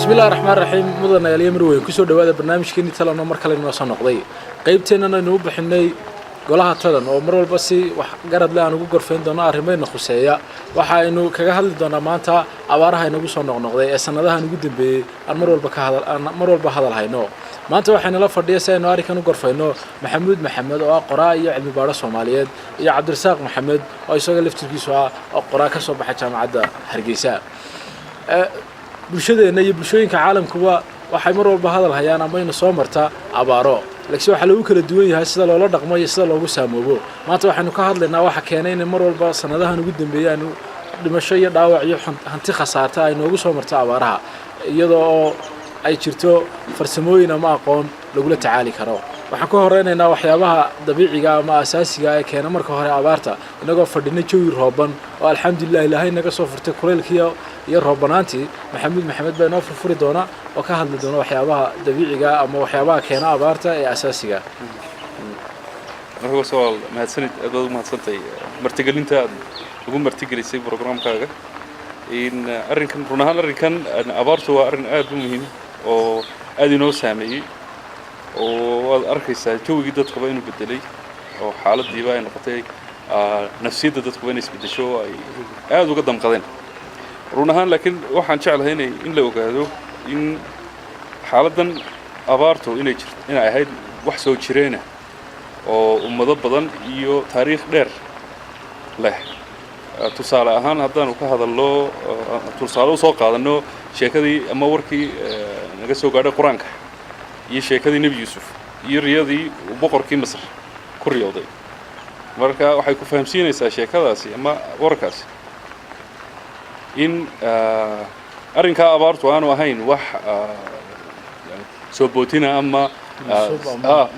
Bismillahi raxmaan raxiim. Mudanayaal iyo marweyn, kusoo dhawaada barnaamijkeenii Talan oo mar kale inoo soo noqday. Qaybteennana aynu u bixinay Golaha Talan, oo mar walba si wax garad leh aan ugu gorfayn doono arrimayna khuseeya. Waxa aynu kaga hadli doonaa maanta abaaraha inagu soo noqnoqday ee sanadahan ugu dambeeyey aan mar walba ka hadal aan mar walba hadal hayno. Maanta waxaynala fadhiya si aynu arrinkan u gorfayno Maxamuud Maxamed, oo ah qoraa iyo cilmi baadho Soomaaliyeed, iyo Cabdirasaaq Maxamed, oo isaga laftirkiisu ah oo qoraa ka soo baxay Jaamacadda Hargeysa. Bulshadeenna iyo bulshooyinka caalamkuba waxay mar walba hadal hayaan ama ina soo marta abaaro, laakiin waxaa lagu kala duwan yahay sida loola dhaqmo iyo sida loogu saamoobo. Maanta waxaynu ka hadlaynaa waxa keenay inay mar walba sanadahan ugu dambeeyay aanu dhimasho iyo dhaawac iyo hanti khasaarta ay noogu soo marto abaaraha, iyadoo oo ay jirto farsamooyin ama aqoon lagula tacaali karo. Waxaan ka horeynaynaa waxyaabaha dabiiciga ama asaasiga ee keena marka hore abaarta. Inagoo fadhina jawi rooban oo alxamdulilah Ilaahay naga soo furtay kulaylkii iyo roobanaantii, Maxamuud Maxamed baa inoo furfuri doona oo ka hadli doona waxyaabaha dabiiciga ama waxyaabaha keena abaarta ee asaasiga. Marka walaal, mahadsanid, aad baad u mahadsantahay martigelinta aad ugu martigelisay programkaaga. In arrinkan, run ahaan, arrinkan abaartu waa arrin aad u muhiim oo aad inoo saameeyey, oo waad arkaysaa jawigii dadkaba inuu bedelay, oo xaaladiiba ay noqotay nafsiyadda dadkuba inay isbedesho oo ay aad uga damqadeen run ahaan. Laakiin waxaan jeclahay inay in la ogaado in xaaladdan abaartu inay jirto, inay ahayd wax soo jireena oo ummado badan iyo taariikh dheer leh. Tusaale ahaan, haddaanu ka hadalno, tusaale usoo qaadanno sheekadii ama warkii naga soo gaadhay Qur-aanka iyo sheekadii Nebi Yuusuf iyo riyadii uu boqorkii Masar ku riyooday, marka waxay ku fahamsiinaysaa sheekadaasi ama warkaasi in arrinkaa abaartu aanu ahayn wax yani soo bootina ama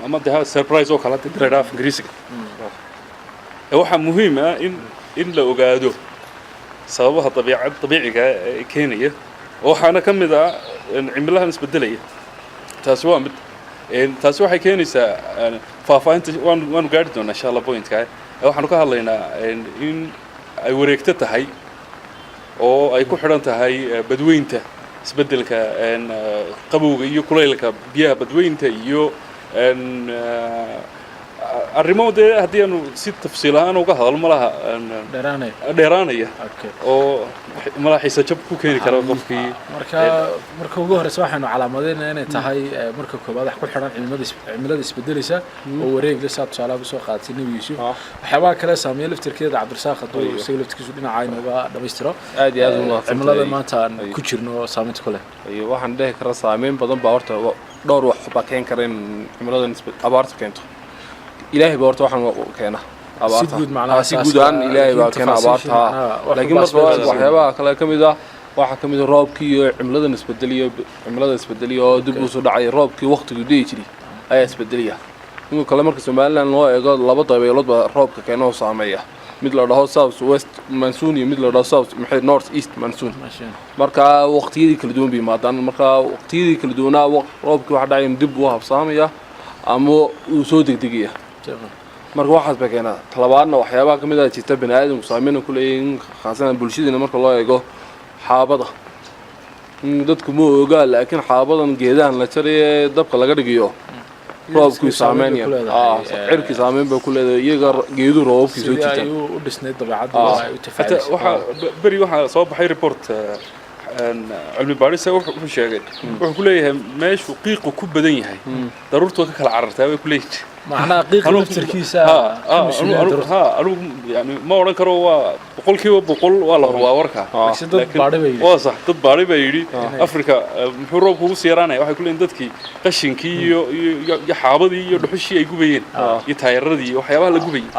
ama de surprise oo kale hadii la idhaha af Ingiriisiga. Waxaa muhiim ah in la ogaado sababaha dabiicad dabiiciga ee keenaya, waxaana ka mid ah cimilahan isbedelaya. Taasi waa mid. Taasi waxay keenaysaa faahfaahinta waanu gaari doonaa insha Allah pointka. Waxaanu ka hadlaynaa in ay wareegto tahay oo ay ku xidhan tahay badweynta, isbeddelka qabowga iyo kulaylka biyaha badweynta iyo arrimo dee haddii aanu si tafsiil ahaan uga hadalno malaha dheeraanaya. Dheeraanaya oo malaha xiisa jab ku keeni kara qofkii. Marka ugu horeysa waxaynu calaamadeynaa inay tahay marka koowaad wax ku xidhan cimilada, cimilada isbedeleysa oo wareeg le, saa tusaalaha kusoo qaadatay Nebi Yuusuf. Waxyaabaha kale saameeya laftirkeeda, Cabdirasaaq hadduu isaga laftirkiisu dhinaca inooga dhamaystiro. Aad iyo aad u mahadsantahay. Cimilada maanta aan ku jirno saameynta ku leh. Iyo waxaan dhihi karaa saameyn badan baa horta dhowr wax baa keen kara in cimiladan abaarta keento. Ilaahay baa horta waxaan keena abaarta. Si guud macnaha. Si guud ahaan Ilaahay baa keena tafaasiisha, abaarta. Macnaha, wax laakiin walba marka isbedel. Waxyaabaha kale ka mid ah waxaa ka mid ah roobkii iyo cimiladan isbedeliyo, cimilada isbedeliyo oo dib usoo dhacay. Roobkii waqtigii dhihi jiray ayaa isbedeliya. Inuu kale marka Somaliland loo eego, laba dabeelood baa roobka keena oo saameeya: mid la dhaho south west monsoon iyo mid la dhaho south maxay north east monsoon. Marka waqtiyadii kala duwan bay yimaadaan. Marka waqtiyadii kala duwanaa roobkii waxa dhacay in dib uu habsaamaya ama uu soo degdegaya. Marka waxaas bay keenaa. Talabaadna, waxyaabaha kamid ah jirta bani aadamku saameyn ku leeyihiin, khaasatan bulshadiina marka loo eego xaabada. Dadku ma ogaa, laakiin xaabadan geedahan la jaraye dabka laga dhigayo roobkii saameyn bay saameynaya. ku leedahay, cirkii saameyn bay ku leedahay, iyaga geeduhu roobabkii soo sidii ay jiitaan. u dhisnayd dabeecaddu ay u حتى tafaalayso. Waxaa beri waxaa soo baxay report cilmi baadhisa, wuxuu sheegay, wuxuu ku leeyahay meeshuu qiiqu ku badan yahay daruurtu way ka kala carartaa, way ku leeyihin. Macnaha qiiqa laftarkiisa ka mas-uuliyad daruurta. Ha, anugu yani ma odhan karo waa 100% waa la hubaa warka. Laakiin dad baadhi bay yidhi. Waa sax, dad baadhi baa yidhi. Africa muxuu roobku ugu sii yaraanaya? Waxay ku leeyihin dadkii qashinkii iyo xaabadii iyo dhuxushii ay gubayeen iyo taayaradii iyo waxyaabaha la gubayay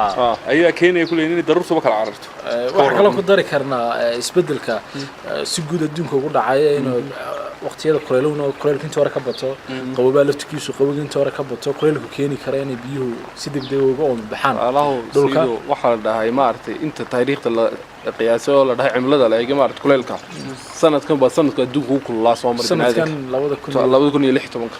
ayaa keenaya ku leeyihin inay daruurtuba kala cararto. Waxaan kaloo ku dari karnaa isbeddelka si guud adduunka ugu dhacaya inuu waqtiyada kuleyluna kuleylku inta hore ka bato, qabobaa laftirkiisu qabowga inta hore ka bato, kuleylku keeni kara inay biyuhu si degdeg uga ooma baxaan alahu dhulka. Sidoo waxaa la dhahay maaragtay inta taariikhda la La qiyaasay oo la dhahay cimilada la eegay, maarata, kuleylka sanadkan baa sanadka adduunka ugu kululaa soo maray. Sanadkan 2000 2016-ka.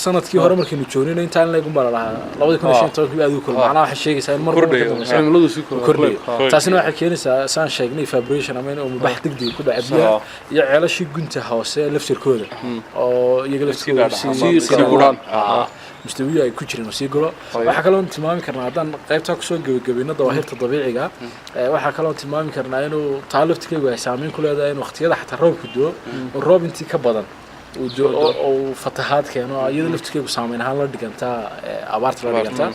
Sanadkii hore markaynu joognayna intaan leegun baa la lahaa 2015-kii aad u kulul. Macnaha waxay sheegaysaa in mar walba ka Kordhayo. dambaysa Cimiladu sii kordhayo. kordhayo. Taasina waxay keenaysaa, saan sheegnay, evaporation ama in umubax degdeg ku dhaca biyaha iyo ceelashii gunta hoose laftirkooda oo iyaga laftirkooda dhaadhacaan. Sii sii guraan. Mustawiyo ay ku jireen oo sii guro. Waxaa kaloo tilmaami karnaa, haddaan qaybtaa kusoo gebagabayno dawaahirta dabiiciga, waxaa kaloo tilmaami karnaa inuu taa laftirkeegu ay saameyn ku leedahay in waqtiyada xataa roobku doo oo roob intii ka badan uu doo oo uu fatahaad keeno, iyada laftirkeegu saameyn ahaan la dhigantaa abaarta la dhigantaa.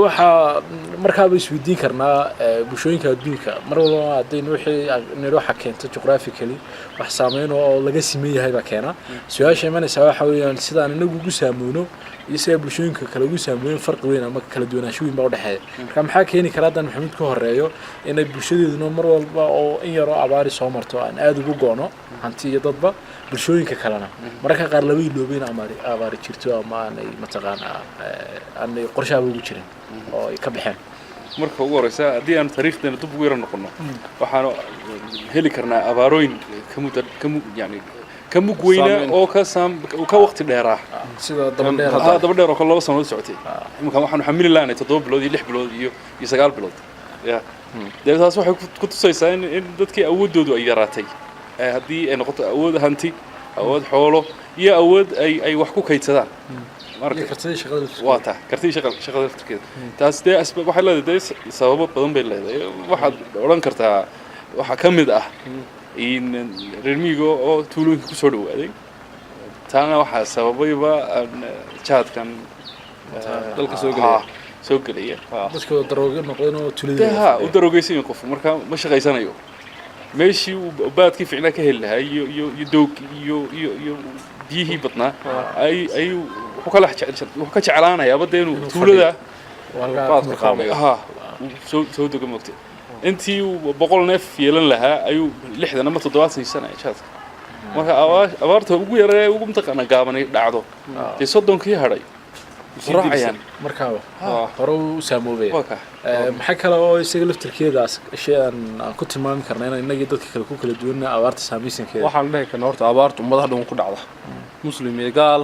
Waxaa markaaba isweydiin karnaa, bulshooyinka adduunka mar walba haddaynu wixii nidhi waxa keento geographically wax saameyn oo laga siman yahay baa keena. Su-aasha imanaysaa waxa weeyaan, sidaan inagu ugu saameyno iyo sida bulshooyinka kale ugu saameeyeen farqi weyn ama kala duwanaansho weyn baa udhexeeya. Marka maxaa keeni kara, haddaan Maxamuud ka horeeyo, inay bulshadeeduna mar walba oo in yaroo abaari soo marto aan aada ugu go'no hanti iyo dadba, bulshooyinka kalena mararka qaar laba iloobeen ama abaari jirto ama aanay mataqaanaa aanay qorshaaba ugu jirin oo ay ka baxeen? Marka ugu horeysa, haddii aanu taariikhdeena dib ugu yara noqono, waxaanu heli karnaa abaarooyin ka mudda ka mug, yani ka mug weyna Saameyn. oo ka saam ka waqti dheeraa. Sida daba dheer. Ha, daba dheer oo kale 2 sanadood socotay. Iminka waxaanu xamili lahanay 7 bilood iyo 6 bilood iyo 9 bilood. Ya dee taas waxay ku tusaysaa in dadkii awooddoodu ay yaraatay. Haddii ay noqoto awood hanti, awood xoolo iyo awood ay wax ku kaydsadaan. Iyo Maaragtay kartidii shaqada laftirkeeda. Waa taa kartidii shaqada laftirkeeda. Taas dee waxay leedahay dee sababo badan bay leedahay. Waxaad odhan kartaa waxaa ka mid ah in reer miyiga oo tuulooyinka kusoo dhawaaday. Taana waxaa sababayba aan jaadkan Dalka soo gelaya. Ha, soo gelaya. Dadka daroogo noqdeen oo dee tuuladii ha u darogeysan yahay qofku, marka ma shaqaysanayo. Meeshii uu baadkii ficnaa ka heli lahaa iyo doogii iyo biyihii badnaa ay wuxuu kala wuxuu ka jeclaanayaaba dee inuu Inuu tuulada halkaa baadka ku maqaamaya. Ha, uu soo dego moogtay. Intii uu 100 neef yeelan lahaa ayuu 60 ama 70 siisanaya jaadka. Marka abaarta ugu yaree ugu mataqaana gaabanay dhacdo, dee 30-kii hadhay raacayaan. Markaaba hore u saamoobaya. Waa ka Maxaa kale oo isaga laftirkeedaas shay aan ku tilmaami karna inaan innagii dadka kale ku kala duwanna abaarta saamaysankeeda? Waxaan dhihi karnaa horta abaartu ummadaha dhan ku dhacda, muslim iyo gaal,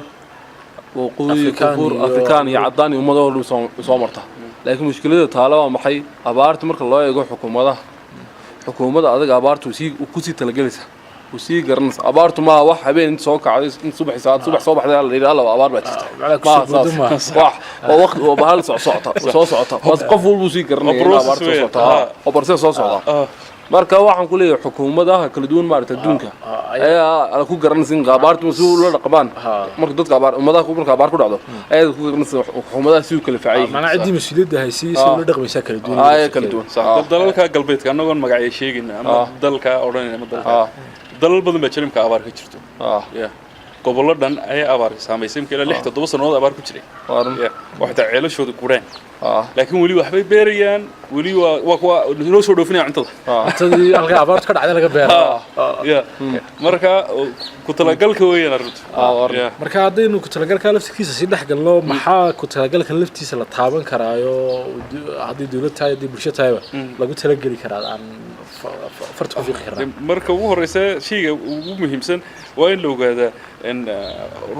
waqooyi, Afrikaan koonfur, iyo Afrikaan iyo caddaan iyo ummadaha oo dhan soo marta. Laakiin mushkilada taale waa maxay? Abaarta marka loo eego xukuumadaha, xukuumadda adag abaartu sii kusii talagelaysa, uu sii garanaysa. Abaartu maaha wax habeen inta soo kacday, in subax saad subax soo baxday la yidhaha laba abaar baa jirta. Macnaha Maaha kusoo boodo saas. maaha. Wax waa waqti waa bahal socota, soo socota. Bas qof walbuu sii garanaya in Waa abaarta process soo weeyaan. socota. Waa process soo socda. Marka waxaan ku leeyahay xukuumadaha kala duwan, maaragta, adduunka ayaa ku garanaysa in abaartu si ula dhaqmaan. Marka dadka abaar ummadaha marka abaar ku dhacdo ayaa ku garanaysa xukuumadaha si u kala faacay. Macnaha ciddii mas-uuliyadda haysay si ula dhaqmaysaa kala duwan. Ayaa kala duwan. Dalalka galbeedka, annagoon magacyo sheegayna ama dalka odhanayna ama dalka, dalal badan baa jira imka abaar ka jirto. Ya gobollo dhan ayaa abaar saamaysay imka ilaa 6, 7 sannadood abaar ku jiray. Waa run. Ya oo xitaa ceelashooda gureen, laakiin weli waxbay beerayaan, weli waa kuwa noo soo dhoofinaya cuntada. Cuntadii halka abaartu ka dhacday laga beero. Ya marka ku talagalka weeyaan arrintu. Waa run. Ya. Marka haddaynu ku talagalka laftirkiisa sii dhex galno, maxaa ku talagalka laftiisa la taaban karaayo, haddii dowlad tahay, haddii bulsho tahayba, lagu talageli karaa aan farta ku fiiqi karnaa? Marka ugu horeysa, shayga ugu muhiimsan waa in la ogaadaa in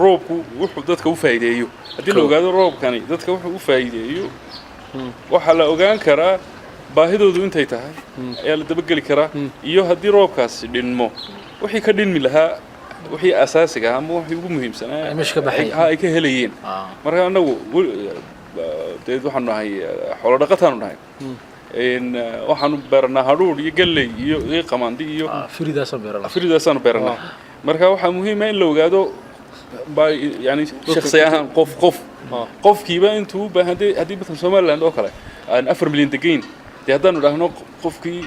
roobku wuxuu dadka u faa'iideeyo. Haddii la ogaado roobkani dadka wuxuu u faa'iideeyo, waxaa la ogaan karaa baahidoodu intay tahay, ayaa la dabageli karaa, iyo haddii roobkaasi dhinmo wixii ka dhinmi lahaa, wixii asaasiga ah ama wixii ugu muhiimsanaa Ay meesha ka baxayeen. Ay ka helayeen. Marka annagu dee waxaanu nahay xoolo dhaqataanu nahay. In waxaanu beeranaa hadhuudh iyo galley iyo qamandi iyo Firidaasaan beerana. Firidaasaanu beeranaa. Marka waxaa muhiim ah in la ogaado baa yani shakhsi ahaan qof qofkiiba intuu u baahan. Haddii matalan Somaliland oo kale aan 4 milyan degayn, dee haddaanu dhahno qofkii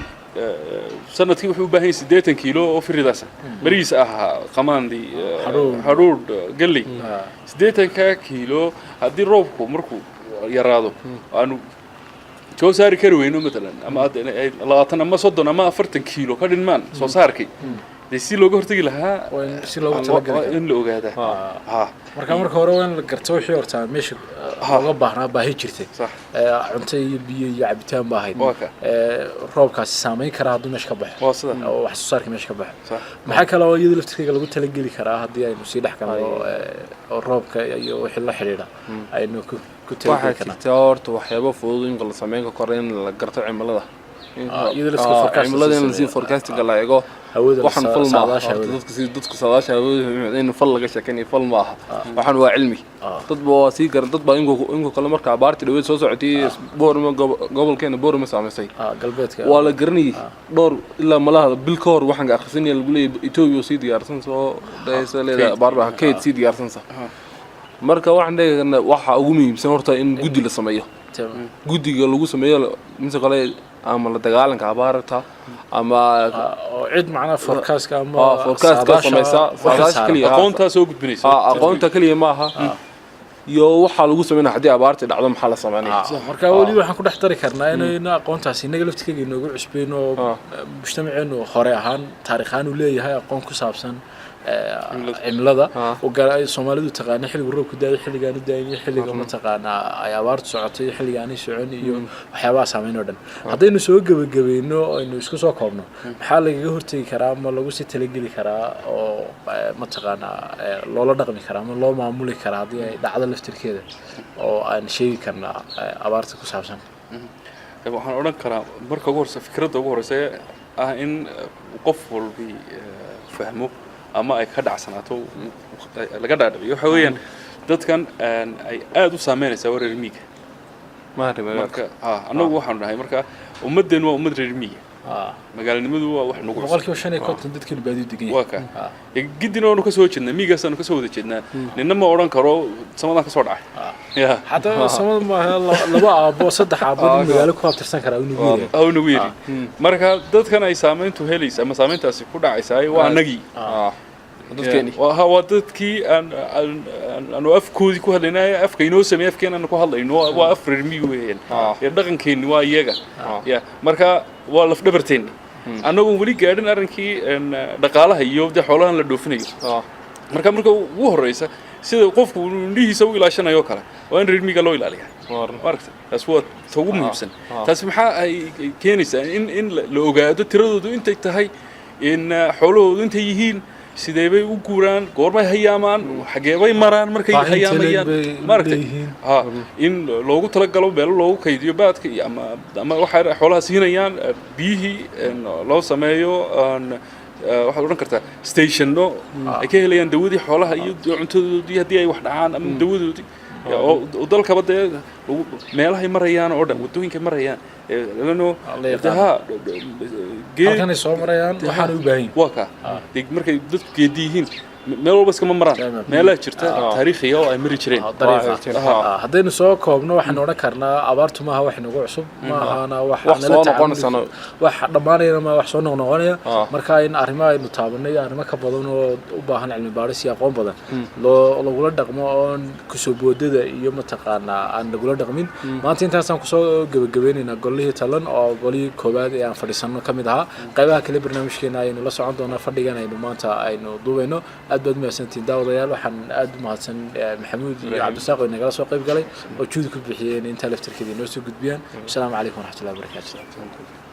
sanadkii wuxuu u baahan yahay 80 kiilo oo firidaasa, bariis ahaa, qamaandi, Hadhuudh. hadhuudh, galley, 80-ka kiilo haddii roobku markuu yaraado aanu soo saari kari weyno matalan, ama 20 ama 30 ama 40 kiilo ka dhinmaan soo saarkii. Dee si looga hortegi lahaa Waa in si loogu talagali waa karo. in la ogaadaa. Ha. Marka hore waa in la garto wixii horta meesha looga baahnaa, baahi jirtay. Cunto iyo biyo iyo cabitaan ba ahayd. Waa ka. Roobkaasi saameyn karaa hadduu meesha ka baxo Waa sida. oo wax soo saarka meesha ka baxo. Maxaa kale oo iyada laftirkeega lagu talageli karaa haddii aynu sii dhex galno oo roobka iyo wixii la xidhiidha aynu ku Waxaa talageli karnaa? jirta horta waxyaabo fudud in la sameyn karo in la garto cimilada. Iyada laftirka forecast Cimilada in la lasii sameeyo. Forecastinga la eego. Hawada la Waxaan fal maaha saadaasha horta. Hawada. Dadka si dadku saadaasha hawada in fal laga sheekeynaya fal maaha, waxaan waa cilmi. Dad ba waa sii garan, dad baa inku kale marka abaartii dhaweyd soo socotay Boorama, gobolkeena Boorama saamaysay. Galbeedka. Waa la garanayay dhowr ilaa malaha bil ka hor waxaan akhrisanaya lagu leeyahay Ethiopia oo sii diyaarsan soo dhaysa leedahay abaar baa kayd sii diyaarsansa. Marka waxaan dhihi karnaa waxa ugu muhiimsan horta in guddi la sameeyo. Guddiga lagu sameeyo mise kale ama la dagaalanka abaarta ama Oo cid macnaha forecastka ama forecastka saadaasha samaysa, waxa saadaasha saaran. keliya. Aqoontaa soo gudbinaysa. Aqoonta keliya maaha iyo waxaa lagu sameynaya haddii abaarta dhacdo maxaa la sameynaya. Marka weli waxaan ku dhex dari karnaa inaynu aqoontaasi innaga laftirkeega inoogu cusbeyn oo mujtamaceenu hore ahaan taarikh ahaan uu leeyahay aqoon ku saabsan cimilada oo ay Soomaalidu taqaana xilliga roobku daayo, xilligaan u daayin, iyo xilliga mataqaanaa ay abaartu socotay iyo xilliga aanay socon iyo waxyaabaha saameyn oo dhan. Haddaynu soo gebagabayno oo aynu isku soo koobno, maxaa lagaga hortegi karaa ama lagu sii talageli karaa oo mataqaanaa loola dhaqmi karaa ama loo maamuli karaa haddii ay dhacdo laftirkeeda oo aan sheegi karnaa abaarta ku saabsan? Waxaan odhan karaa marka ugu horeysa, fikradda ugu horeysa ee ah in qof walbi fahmo ama ay ka dhacsanaato, laga dhaadhiciyo, waxa weeyaan dadkan ay aad u saameynaysaa waa reer miyiga. Marka ha annagu waxaanu nahay, marka ummaddeenu waa ummad reer miyiga. Magaalanimadu waa wax nagu cusub. 55% dadkeenu baadiyu degan Waa yahay. Ka giddina waanu kasoo jeednaa, miigaasaanu kasoo wada jeednaa. Nina ma odhan karo samadaan kasoo dhacay ya. Xataa samada maaha, laba aabbo, saddex aabbo nin magaalo ku abtirsan karaa inuu yiri. Aw nagu yidhi marka dadkan ay saameyntu helaysa ama saameyntaasi ku dhacaysaa waa annagii. Dadkeeni. Waa dadkii aan aanu afkoodii ku hadlaynay, afka inoo sameeyey, afkeen aanu ku hadlayno waa af reer miyi weeyaan. Ee dhaqankeenni waa iyaga ya, marka waa lafdhabarteenni annagoon weli gaadhin arrinkii dhaqaalaha iyo dee xoolahan la dhoofinayo. Marka ugu horeysa, sida qofku indhihiisa u ilaashanayo kale waa in reer miyiga loo ilaaliyaa, maaragta. Taas waa ta ugu muhiimsan. Taasi maxaa ay keenaysaa? In la ogaado tiradoodu intay tahay, in xoolahoodu intay yihiin, sidee bay u guuraan, goormay hayaamaan, xagee bay maraan markay Baahi intee le'eg hayaamayaan, bay maaragtay. leeyihiin. Ha, in loogu talagalo meelo loogu kaydiyo baadka iyo ama waxay xoolaha siinayaan, biyihii loo sameeyo, waxaad odhan kartaa stationno ay ka helayaan dawadii xoolaha iyo cuntadoodii haddii ay wax dhacaan ama dawadoodii oo dalkaba dee meelahay marayaan oo dhan, waddooyinkay marayaan lano La yaqaano. Ha geed Halkanay soo marayaan, waxaana u baahan yihiin. Waa kaa dee markay dadku geedi yihiin meel walba iskama maraan. Meelaha jirta taariikhiya oo ay mari jireen. Dariiqa. Haddaynu soo koobno, waxaynu odhan karnaa abaartu maaha wax inagu cusub, ma ahana wax Wax nala soo tacaamuli noqonaysana. Wax dhammaanayana ma wax soo noqnoqonaya. Marka in arrimaha aynu taabanay iyo arrimo ka badan oo u baahan cilmi baaris iyo aqoon badan loo lagula dhaqmo oon kusoo boodada iyo mataqaanaa aan lagula dhaqmin. Maanta intaasaan kusoo gebagabeynaynaa golihii talan oo golihii koowaad ee aan fadhiisano ka mid ahaa. Qaybaha kale barnaamijkeena aynu la socon doonaa fadhigan aynu maanta aynu duubayno. Aad baad umahadsantihiin, daawadayaal. Waxaan aad u mahadsan Maxamuud iyo Cabdisaaq oo inagala soo qayb galay oo juhdi ku bixiyeen intaa laftirkeeda inoo soo gudbiyaan. Asalaamu calaykum waraxmatullahi wabarakaatu.